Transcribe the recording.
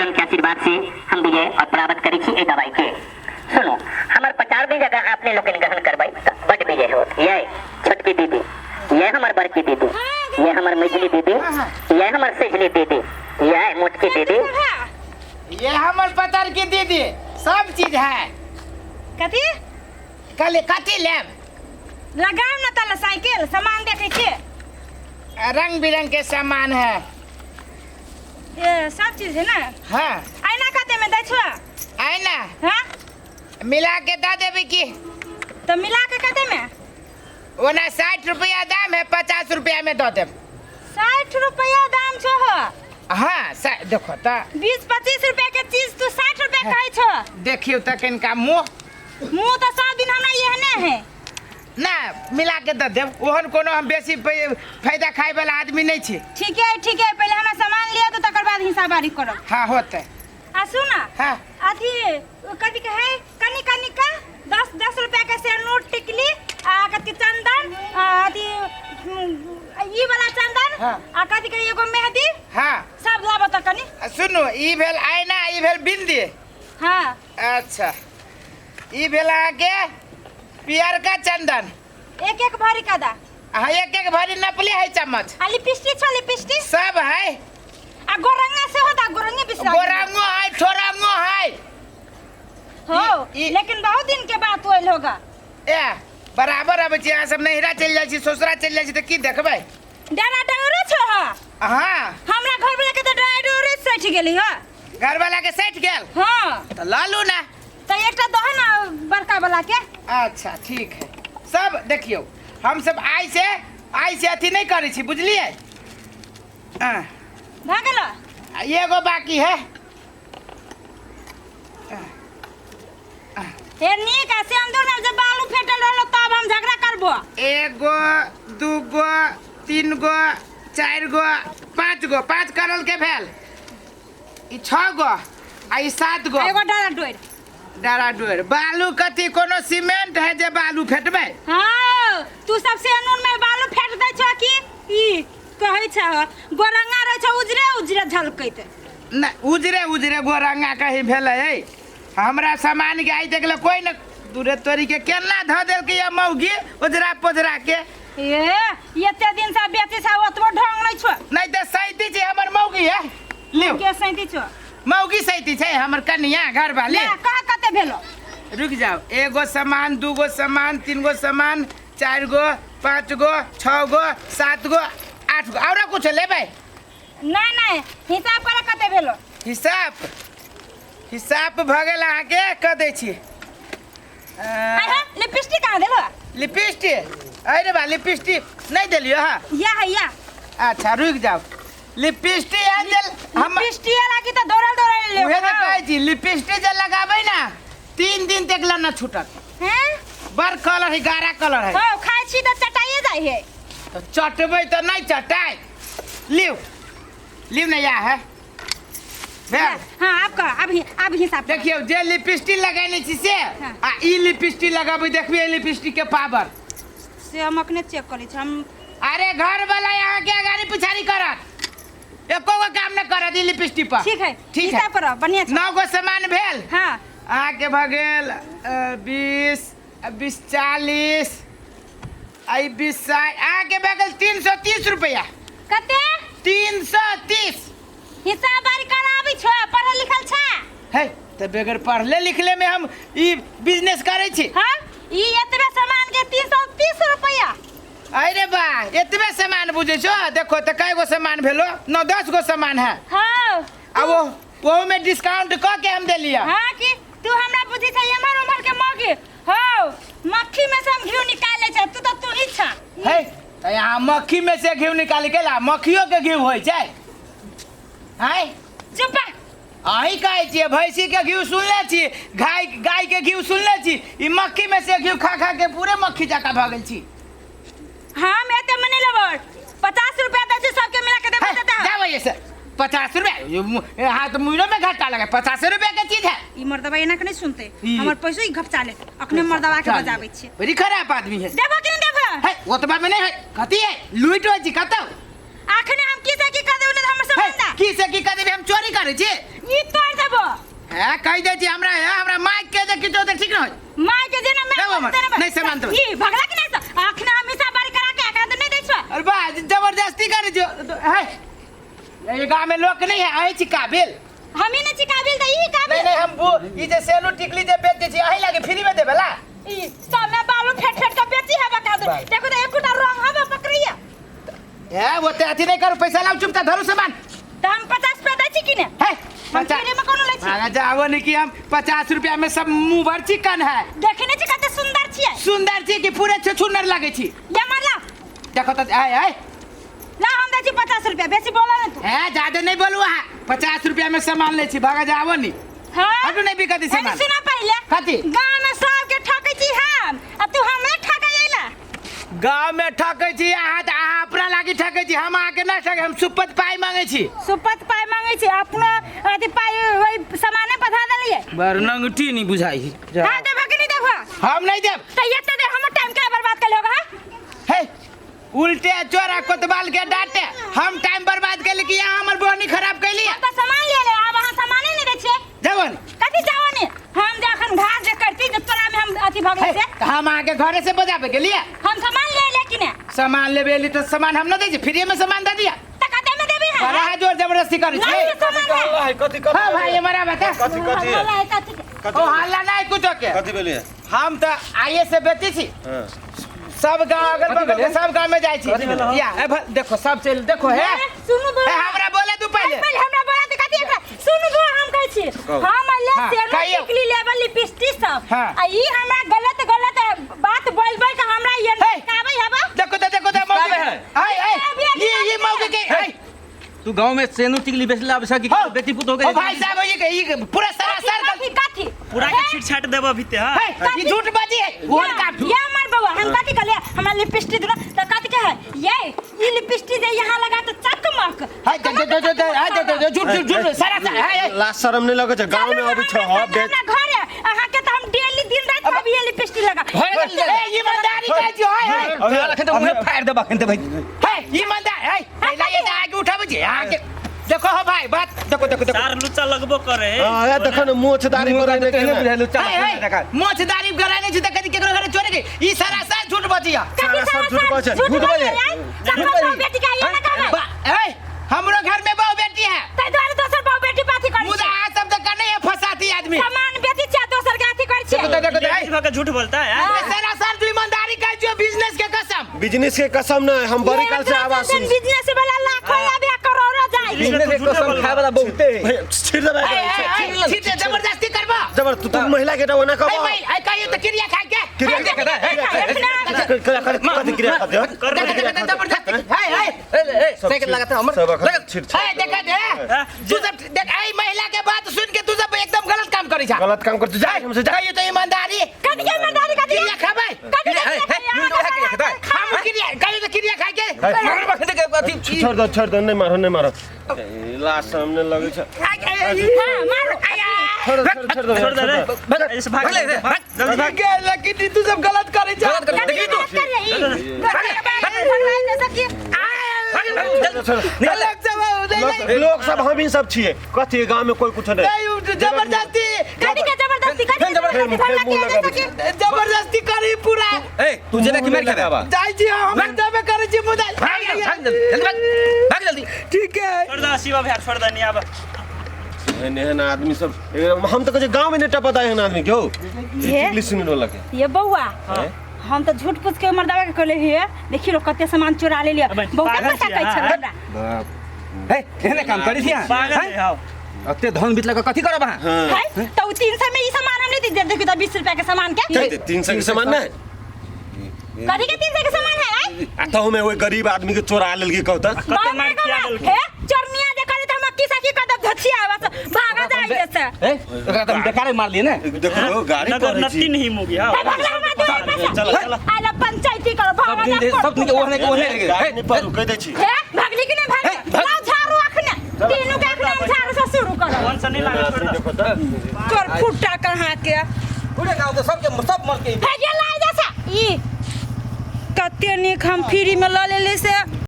चरण के आशीर्वाद से हम विजय और परावत करै छी एहि दवाई के। सुनू, हमर पचार दिन अगर अपने लोकनि ग्रहण करबै तऽ बड विजय होत। ये छोटकी दीदी, ये हमर बड़की दीदी, ये हमर मझली दीदी, ये हमर सेझली दीदी, ये मोटकी दीदी, ये हमर पतर की दीदी, सब चीज है। कथी? कहलिए कथी लेब? लगाओ ना तला साइकिल, सामान देखे छियै। रंग बिरंग के सामान है। ये सब चीज है ना? हाँ। आईना कते में दै छो? आईना? हाँ। मिला के दे देबी की? तो मिला के कते में? ओना 60 रुपया दाम है, 50 रुपया में दे देब। 60 रुपया दाम छो हो? हाँ, देखो त। 20-25 रुपया के चीज तू 60 रुपया कहै छो? देखियो त कनिका मुँह। मुँह तो सब दिन हमरा एहने है। ना मिला के दे देब, ओहन कोनो हम बेसी फायदा खाए वाला आदमी नहीं छी। ठीक है, ठीक है, पहले हमरा सामान लिया तो तकर बाद हिसाब बारी करब। हाँ होते। आ सुन। हाँ। अथी कथी कहे कनी कनी का 10-10 रुपया के से नोट टिकली आ कथी चंदन आ, अथी ई वाला चंदन। हाँ। आ कथी कहे एगो मेहंदी। हाँ। सब लाबो त कनी। आ, सुनू, ई भेल आईना, ई भेल बिंदी। हाँ। अच्छा, ई भेल अहाँके पियरका चंदन। एक एक भरी का दा। हाँ, एक एक भरी नपले है चम्मच। आ लिपस्टिक छो, लिपस्टिक? सब है। आ गोरंगा से होता, गोरंगे बिसरा। गोरंगो है, ठोरंगो है। हो, लेकिन बहुत दिन के बाद होइल होगा। ए, बराबर अबै छी, अहाँ सब नैहरा चलि जाइ छी, ससुरा चलि जाइ छी तऽ की देखबै? डरा डरो छो हा? हाँ। हमरा घर वाला के तऽ डरा डरो सठि गेली हा। घर वाला के सठि गेल? हाँ। तऽ लऽ लू ना। तऽ एकटा दह ना बड़का वाला के। अच्छा ठीक है। सब देखियौ, हम सब आइ से अथी नहि करै छी, बुझलियै? हाँ। भऽ गेलो? आ एगो बाकी है। हे नीक आ सिन्दूर में जे बालू फेटल रहलो तब हम झगड़ा करबो। एगो, दूगो, तीन गो, चारि गो, पाँच गो, 5 करल के भेल। ई 6 गो आ ई 7 गो। एगो डारा डोर। डारा डोर। बालू कथी कोनो सीमेंट है जे बालू फेटबै? हाँ, तू सब सेनूर में बालू फेट दै छो की? ई कहै छ गोरंगा रहै छ उजरे उजरे झलकैत। ना उजरे उजरे गोरंगा कहीं भेलै है। हमरा सामान के आइ देखले कोई न दूरे तोरी के केना धऽ देलकै या मौगी उजरा पोजरा के। ए एते दिन से बेची से ओतबो ढंग नै छो। नै तऽ सैती छै हमर मौगी है। लियो। के सैती छो? मौगी सैती छै हमर कनिया घर वाली। ले, कह कते भेलो? रुक जाओ, एगो सामान, दूगो सामान, तीन गो सामान, 4 गो, 5 गो, 6 गो, 7 गो, 8 गो, औरो कुछ लेबै? नहीं नहीं, हिसाब करे कते भेलो? हिसाब भऽ गेल अहाँके, कह दै छी। आय हे, लिपस्टिक कहाँ देलो? लिपस्टिक? अरे बा, लिपस्टिक नहीं देलियो। हाँ। या है, या। अच्छा रुक जाओ, लिपस्टिक आ देल हम। लिपस्टिक लागी त दौड़ल दौड़ल ले। उहे त कहै छी, लिपस्टिक जे लगाबै ना 3 दिन तक ला न छूटत। हैं? बड़ कलर है, गाढ़ा कलर है। हो, खाइ छी त चटाइए जाइ है। त चटबै त नहीं चटाइ। लिउ, लिउ ना या है। भेल। हाँ, आप कह, अब हिसाब कर। देखियौ, जे लिपस्टिक लगेने छी से, हाँ। आ ई लिपस्टिक लगाबै, देखबै ई लिपस्टिक के पावर। से हम अखने चेक करै छी, हम। अरे घर वाला यहाँ के अगाड़ी पिछाड़ी करत, एको गो काम न करत ई लिपस्टिक पर। ठीक है, ठीक है। हिसाब करब, बढ़िया छै। 9 गो सामान भेल। हाँ। अहाँके भऽ गेल, 20, 20, 40, आ ई 20, 60, अहाँके भऽ गेल 330 रुपया। कते? 330। हिसाब बारी कराबै छौ, पढ़ल लिखल छै? है, तऽ बगैर पढ़ले लिखले में हम ई बिजनेस करै छी। हाँ, ई एतबे सामान के 330 रुपया। अरे बा, एतबे सामान बुझै छौ? देखो तऽ कय गो सामान भेलो, 9-10 गो सामान है। हाँ। आ वो में डिस्काउंट क के हम देलिया। हाँ की तू हमरा बुझै छै एम्हर उम्हर के मौगी। हो, मक्खी में से हम घिउ निकाल लै छै, तू तऽ तू ही छा। है, तऽ यहाँ मक्खी में से घिउ निकाल के ला, मक्खियो के घिउ होइ छै। हैं? चुप। अहीं कहै छियै, भैंसी के घिउ सुनले छी, गाय के घिउ सुनले छी, ई मक्खी में से घिउ खा खा के पूरे मक्खी जकाँ भऽ गेल छी। हम एते मने लेबो, 50 रुपया दै छी सबके मिला के देबो हे, त। जाबो ये से। 50 रुपया, ये हाथ मुइरो में घाटा लगे, 50 रुपया के चीज है। ई मर्दबा एना के नहीं सुनते, ई। हमर पैसो ई घपचा ले, अखने मर्दबा के चल। बजाबै छी। बड़ी खराब आदमी है। देबो कि नहीं देबो? हे, ओतबा में नहीं है, कथी है? लूट होइ छी कतौ? अखने हम की से की कर देबो, नहीं त हमर हे, सामान दा। की से की कह देबी हम चोरी करै छी ई तोड़ देबो है कहि दै छी हमरा है हमरा माइक के जे किछो तऽ ठीक न होय माय के जेना मैं देबो हमर। नहीं, सामान देबो। ई भगला कि नहीं से अखना हमेशा बारी करा के एकरा तो नहीं दै छो अरे बा जबरदस्ती करै छी है ये गांव में लोग नहीं है अही छी काबिल हम ही नहीं छी काबिल त ई काबिल नहीं नहीं हम वो ई जे सेलू टिकली जे बेच दै छी अही लागे फ्री में देबे ला ई सब में बालू फेट फेट के बेची हवा का बाल। देखो तो एकोटा रंग हवा पकड़िया है वो ते अथी नहीं करू पैसा लाओ चुपचाप धरू सामान त हम 50 रुपया दै छी कि ने है हम फ्री में कोनो लै छी आगा जाओ नहीं कि हम 50 रुपया में सब मुंह भर चिकन है देखे नहीं छी कते सुंदर छियै सुंदर छी कि पूरे छुछुनर लागे छी ये मारला देखो तो आय आय ला हम दै छी 50 रुपया बेसी बोला ने तू है ज्यादा नहीं बोलू अहाँ 50 रुपया में सामान ले छी भागा जाओ नहीं हां हटू नहीं बिकती सामान सुना पहिले कथी? गांव में सबके ठकै छी हम आ तू हमरे ठकै अइला गाँव में ठकै छी अहाँ तऽ अहाँ अपना लागी ठकै छी हम अहाँके नहि ठकै हम सुपत पाइ मांगै छी सुपत पाइ मांगै छी अपनो अथी पाइ ओहि सामाने पधा देलियै बर नंगटी नहीं बुझाई हां देबो कि नहीं देबो हम नहीं देब त एते देर हमर टाइम के बर्बाद कर होगा हे उल्टे चोरा कोतवाल के डांटे हम टाइम बर्बाद कैली कि यहाँ हमर बोहनी खराब कैली हम त सामान ले ले आब अहाँ सामाने नहीं दै छियै जवन कथी चाहो ने हम जे अखन घास जे करती जे तोरा में हम अथी भऽ गेल से हम अहाँके घरे से बजाबे गेलियै हम सामान ले ले कि ने सामान लेबे एली तऽ सामान हम न दै छी फ्रीए में सामान दे दिया त कते में देबी है बड़ा जोर जबरदस्ती करै नहीं छी सामान है है कथी कथी हाँ भाई हमारा बता कथी कथी हल्ला है कथी ओ हल्ला नहीं कुछो के कथी भेलै हम तऽ आइए से बेचै छी हां सब गांव अगल बगल के सब गांव में जाइ छी या ए देखो सब चल देखो हे सुनू बो ए हमरा बोले तू पहले पहले हमरा बोला त कथी एकरा सुनू बो हम कहै छी हम ले हाँ, सेनो कहियौ। टिकली लेबल लिपस्टिक सब हाँ। आ ई हमरा गलत गलत बात बोल बोल के हमरा ये हे। काबै हबा देखो तो देखो तो मौके है? आय आय ये मौके के आय तू गांव में सेनू टिकली बेचला अब की हाँ। बेटी पुत हो ओ गई भाई साहब ये पूरा सरासर कथी कथी पूरा के छीट छाट देब अभी ते हां है ये झूठ बाजी है वो का ये हमर बउआ हम कथी कहलिए हमरा लिपस्टिक दो त कथी के है ये ई लिपस्टिक जे यहाँ लगा त चकमक हाय दे दे दे दे हाय दे दे झूठ झूठ झूठ सरासर हाय हाय लास्ट शरम नहीं लगे छै गांव में अबै छै हब बेच हमरा घर है अहाँ के त हम डेली दिन रात अभी ये लिपस्टिक लगा ए ईमानदारी कहै छी हाय हाय अखन तो मुंह फाड़ देबा अखन ते भाई हाय ईमानदार हाय पहला ये आगे उठाबै छी आगे देखो हो भाई बात देखो देखो देखो चार लुच्चा लगबो करे हां ए देखो ने मोछ दाढ़ी पर तेने नहीं बुझाइलु हाय चल हाय देखा मोछ दाढ़ी गराने छी त कदी केकरो घरे चोरी गई ई सरासर झूठ बजिया कथी सारा सब झूठ बजै। झूठ झूठ बजै बजै। झूठ बजै बेटी के ये ना कहबै ए हमरो घर में बहु बेटी है तै दुआरे दोसर बहु बेटी पाथी करै मुदा छी अहाँ सब तऽ कने फसाती आदमी सामान बेटी छै दोसर के अथी करै देखो छी देखो देखो लेडीज भके झूठ बोलता है यार सरासर तू ईमानदारी कहै छियो बिजनेस के कसम बिजनेस के कसम न हम बड़ी काल से आवाज सुन बिजनेस वाला लाखों आबे करोड़ों जाय बिजनेस के कसम खाए वाला बहुते है भैया, छीट देबै ए, ए, ए, ठीक है, जबरदस्ती करबा जबर तू तू महिला के ओना ए कह भाई ए कहियो तऽ क्रिया खाइ के क्रिया देखा कथी कथी क्रिया खाते हो कर देखो देखो जबरदस्ती हाय हाय ए ए साइकिल लगाता हमर सब अखन छीट ए देखा दे तू सब देख ए महिला के बात सुन के तू सब एकदम गलत काम करै छा गलत काम करते जा हमसे जा कहियो तऽ ईमानदारी कथी के ईमानदारी कथी क्रिया खाबै कथी के हम क्रिया कहियो तऽ क्रिया खाइ के मगर बखते के अथी छोड़ दो छोड़ दो नहीं मारो नहीं मारो लास्ट सामने लगे छै हां मारो छोड़ दो छोड़ दो छोड़ दे रे ऐसे भाग भाग ले, भाग जल्दी भाग के लेकिन तू सब गलत करै छा गलत कर देखी तू गलत सब नहीं लोग सब हम ही सब छिए कथी गांव में कोई कुछ नहीं नहीं जबरदस्ती कथी के जबरदस्ती कथी के जबरदस्ती जबरदस्ती करी पूरा ए तू जेना कि मार खेबे जाइ छी हम देबे करै छी मुदा भाग भाग जल्दी भाग भाग जल्दी ठीक है छोड़ दे शिवा भैया छोड़ दे नहीं अब एहन एहन आदमी सब हम तो कहै गांव में नहीं टपता एहन आदमी क्यों इंग्लिश सुन वाला के ये बउआ हम तो झूठ पूछ के मर्दावा के कहले हिए देखियो कते सामान चोरा ले लिया बहुत पैसा कहै छल हमरा बाप ए एहने काम करी छी पागल है हां अते धन बितला के कथी करब अहाँ है तो उ 300 में ई सामान हम ले दे देखियो तो 20 रुपया के सामान के 300 के सामान नहीं कथी के 300 के सामान है आय आ तहु में ओइ गरीब आदमी के चोरा लेलकै कहू त कते मार खिया देलकै हे चोरनिया जे करे त हम की सकी कदम धछिया बस भागा जाय से ए ओकरा त हम बेकारे मार लिए ने देखो गाड़ी नगर पर नत्ती नहीं मुगी हां हे भगला हमरा दे पैसा चलो चलो आला पंचायती करो भागा सब दिन सब दिन के ओहने के ओहने गाड़ी नहीं पर कह दै छी हे भागली कि नहीं भाग लाओ झाड़ू अखने तीनों के अखने हम झाड़ू से शुरू करो कौन सा नहीं लागे छोड़ दे देखो त तोर फुटा कहाँ के पूरे गांव के सबके सब मर के हे ये लाए जैसा ई कते नीक हम फ्री में ल लेली से।